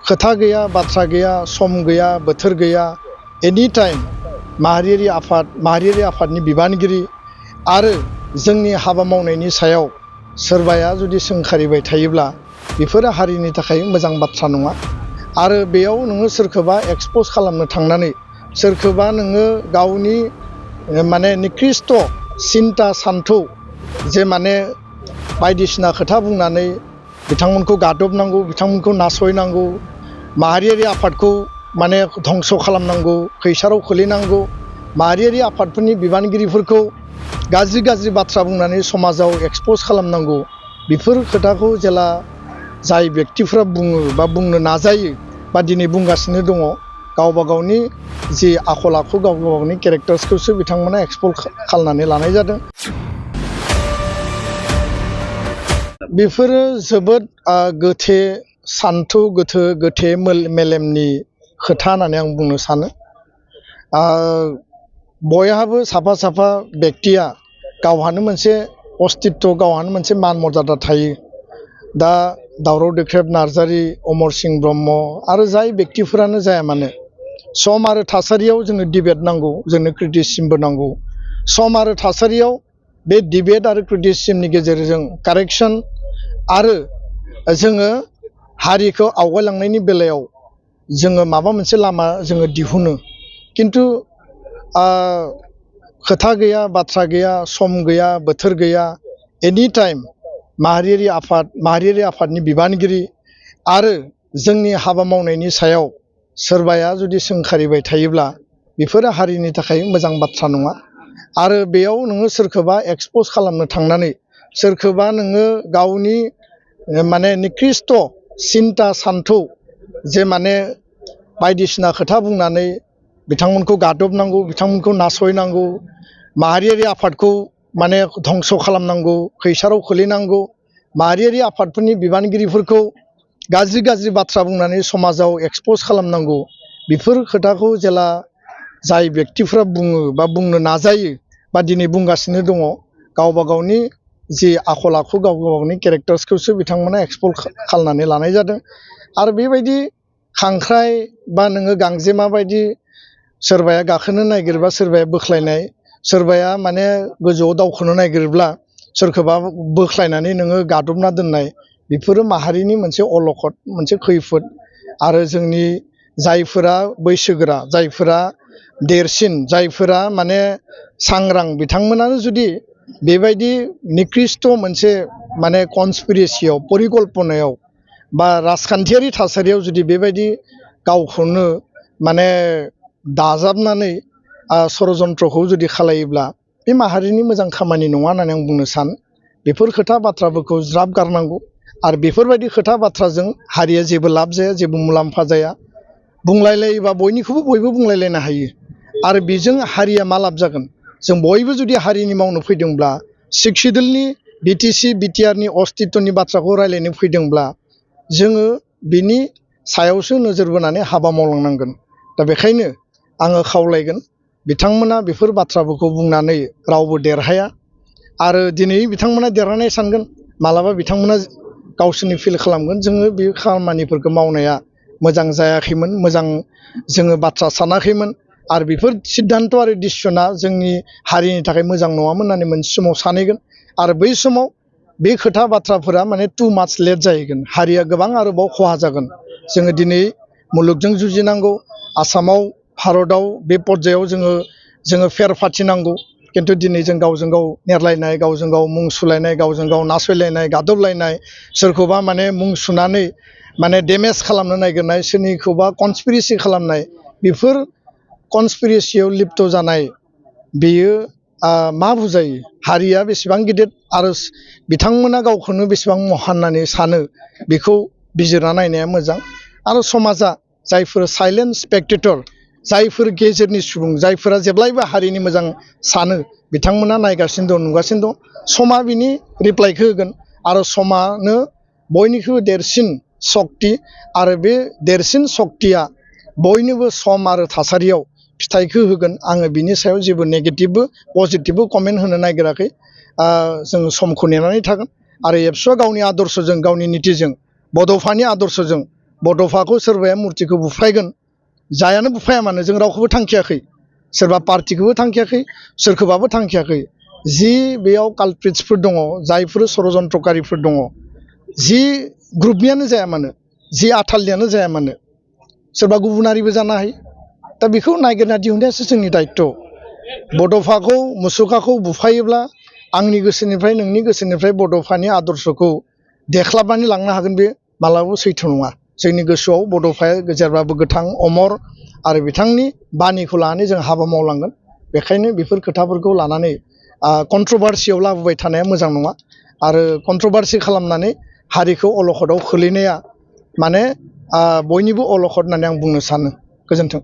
खोथा गैया बाथ्रा गैया सम गैया बोथोर गैया एनी टाइम माहारियारि आफादनि बिबानगिरि आरो जोंनि हाबा मावनायनि सायाव सोरबाया जुदि सोंखारिबाय थायोब्ला बेफोरो हारिनि थाखाय मोजां बाथ्रा नङा। आरो बेयाव नोङो सोरखौबा एक्सप'ज खालामनो थांनानै सोरखौबा नोङो गावनि माने निकृष्ट सिन्ता सान्थौ जे माने बायदिसिना खोथा बुंनानै बिथांमोनखौ गादबनांगौ, बिथांमोनखौ नासयनांगौ, माहारियारि आफादखौ माने धंस खालामनांगौ, खैसाराव खोलैनांगौ, माहारियारि आफादफोरनि बिबानगिरिफोरखौ गाज्रि बाथ्रा बुंनानै समाजाव एक्सप'ज खालामनांगौ। बेफोर खोथाखौ जेला जाय व्यक्तिफ्रा बुङो बा बुंनो नाजायो बा दिनै बुंगासिनो दङ, गावबा गावनि जि आखल आखु गावबा गावनि केरेक्टार्सखौसो बिथांमोना एक्सप'ज खालामनानै लानाय जादों। बेफोरो जोबोद गोथे सान्थौ गोथे मेलेमनि खोथा होननानै आं बुंनो सानो। बयहाबो साफा व्यक्तिया गावहानो मोनसे अस्तित्व, गावहानो मोनसे मान मर्यादा थायो। दा दावराव देख्रेब नार्जारि, अमर सिंह ब्रह्म आरो जाय व्यक्तिफोरानो जाया मानो, सम आरो थासारियाव जोंनो डिबेट नांगौ, जोंनो क्रिटिसिजमबो नांगौ। सम आरो थासारियाव बे डिबेट आरो क्रिटिसिजमनि गेजेरजों कारेक्सन आरो जोङो हारिखौ आवगायलांनायनि बेलायाव जोङो माबा मोनसे लामा जोङो दिहुनो। खिन्थु खोथा गैया बाथ्रा गैया सम गैया बोथोर गैया एनी टाइम माहारियारि आफादनि बिबानगिरि आरो जोंनि हाबा मावनायनि सायाव सोरबाया जुदि सोंखारिबाय थायोब्ला बेफोरो हारिनि थाखाय मोजां बाथ्रा नङा। आरो बेयाव नोङो सोरखौबा एक्सप'ज खालामनो थांनानै सोरखौबा नोङो गावनि माने निकृष्ट सिन्ता सान्थौ जे माने बायदिसिना खोथा बुंनानै बिथांमोनखौ गादबनांगौ, बिथांमोनखौ नासयनांगौ, माहारियारि आफादखौ माने धंस खालामनांगौ, खैसाराव खोलैनांगौ, माहारियारि आफादफोरनि बिबानगिरिफोरखौ गाज्रि बाथ्रा बुंनानै समाजाव एक्सप'ज खालामनांगौ। बेफोर खोथाखौ जेला जाय व्यक्तिफ्रा बुङो बा बुंनो नाजायो बा दिनै बुंगासिनो दङ, गावबा गावनि जि आखल आखु गावबा गावनि केरेक्टार्सखौसो बिथांमोना एक्सप'ज खालामनानै लानाय जादों। आरो बेबायदि खांख्राइ बा नोङो गांजेमा बायदि सोरबाया गाखोनो नागिरबा सोरबाया बोख्लायनाय, सोरबाया माने गोजौआव दावखोनो नागिरोब्ला सोरखौबा बोख्लायनानै नोङो गादबना दोननाय, बेफोरो माहारिनि मोनसे अलखद, मोनसे खैफोद। आरो जोंनि जायफोरा बैसोगोरा, जायफोरा देरसिन, जायफोरा माने सांग्रां, बिथांमोनानो जुदि बेबायदि निकृष्ट मोनसे माने कनस्पिरेसियाव, परिकल्पनायाव बा राजखान्थियारि थासारियाव जुदि बेबायदि गावखौनो माने दाजाबनानै षड़यन्त्रखौ जुदि खालायोब्ला बे माहारिनि मोजां खामानि नङा होननानै आं बुंनो सानो। बेफोर खोथा बाथ्राफोरखौ ज्राब गारनांगौ। आरो बेफोरबायदि खोथा बाथ्राजों हारिया जेबो लाब जाया, जेबो मुलाम्फा जाया। बुंलायलायोबा बयनिखौबो बयबो बुंलायलायनो हायो। आरो बेजों हारिया मा लाब जागोन? जों बयबो जुदि हारिनि मावनो फैदोंब्ला, सिडुलनि बिटिसि बिटिआरनि अस्तित्वनि बाथ्राखौ रायज्लायनो फैदोंब्ला जोङो बिनि सायावसो नोजोर बोनानै हाबा मावलांनांगोन। दा बेखायनो आङो खावलायगोन, बिथांमोना बेफोर बाथ्राफोरखौ बुंनानै रावबो देरहाया। आरो दिनै बिथांमोना देरहानाय सानगोन, मालाबा बिथांमोना गावसोरनि फिल खालामगोन जोङो बे खामानिफोरखौ मावनाया मोजां जायाखैमोन, मोजां जोङो बाथ्रा सानाखैमोन, आरो बेफोर सिद्धान्त आरो डिसिसना जोंनि हारिनि थाखाय मोजां नङामोन होननानै मोनसे समाव सानहैगोन। आरो बै समाव बे खोथा बाथ्राफोरा माने टु माच लेट जाहैगोन, हारिया गोबां आरोबाव खहा जागोन। जोङो दिनै मुलुगजों जुजिनांगौ, आसामाव भारतआव बे पर्यायाव जोङो फेर फाथिनांगौ। खिन्थु दिनै जों गावजों गाव नेरलायनाय, गावजों गाव मुं सुलायनाय, गावजों गाव नासयलायनाय, गादबलायनाय, सोरखौबा माने मुं सुनानै माने डेमेज खालामनो नागिरनाय, सोरनिखौबा कनस्पिरेसि खालामनाय, बेफोर कनस्पिरेसियाव लिप्त जानाय बेयो मा बुजायो? हारिया बेसेबां गिदिर आरो बिथांमोना गावखौनो बेसेबां महान होननानै सानो, बेखौ बिजिरना नायनाया मोजां। आरो समाजा जायफोर साइलेन्ट स्पेक्टेटर, जायफोर गेजेरनि सुबुं, जायफोरा जेब्लायबो हारिनि मोजां सानो, बिथांमोना नायगासिनो दं, नुगासिनो दं। समा बिनि रिप्लाइखौ होगोन। आरो समानो बयनिख्रुइबो देरसिन सक्ति। आरो बे देरसिन सक्तिया बयनोबो सम आरो थासारियाव फिथाइखौ होगोन। आङो बिनि सायाव जेबो नेगेटिभबो पजिटिभबो कमेन्ट होनो नागिराखै। जोङो समखौ नेनानै थागोन। आरो एबसुआ गावनि आदर्शजों, गावनि नितिजों, बड'फानि आदर्शजों बड'फाखौ सोरबाया मुर्तिखौ बुफायगोन जायानो बुफाया मानो जों रावखौबो थांखियाखै सोरबा पार्टिखौबो थांखियाखै सोरखौबाबो थांखियाखै जि बेयाव कालप्रिट्सफोर दङ जायफोर षड़यन्त्रकारिफोर दङ जि ग्रुपनियानो जाया मानो जि आथालनियानो जाया मानो सोरबा गुबुनारिबो जानो हायो दा बेखौ नागिरना दिहुननायासो जोंनि दायित्व बड'फाखौ मुसुखाखौ बुफायोब्ला आंनि गोसोनिफ्राय नोंनि गोसोनिफ्राय बड'फानि आदर्शखौ देख्लाबनानै लांनो हागोन बे मालाबाबो सैथो नङा जोंनि गोसोआव बड'फाया जेब्लाबो गोथां अमर आरो बिथांनि बानिखौ लानानै जों हाबा मावलांगोन बेखायनो बेफोर खोथाफोरखौ लानानै कन्ट्रभार्सियाव लाबोबाय थानाया मोजां नङा आरो कन्ट्रभार्सि खालामनानै हारिखौ अलखदाव खोलैनाया माने बयनिबो अलखद होननानै आं बुंनो सानो गोजोन्थों।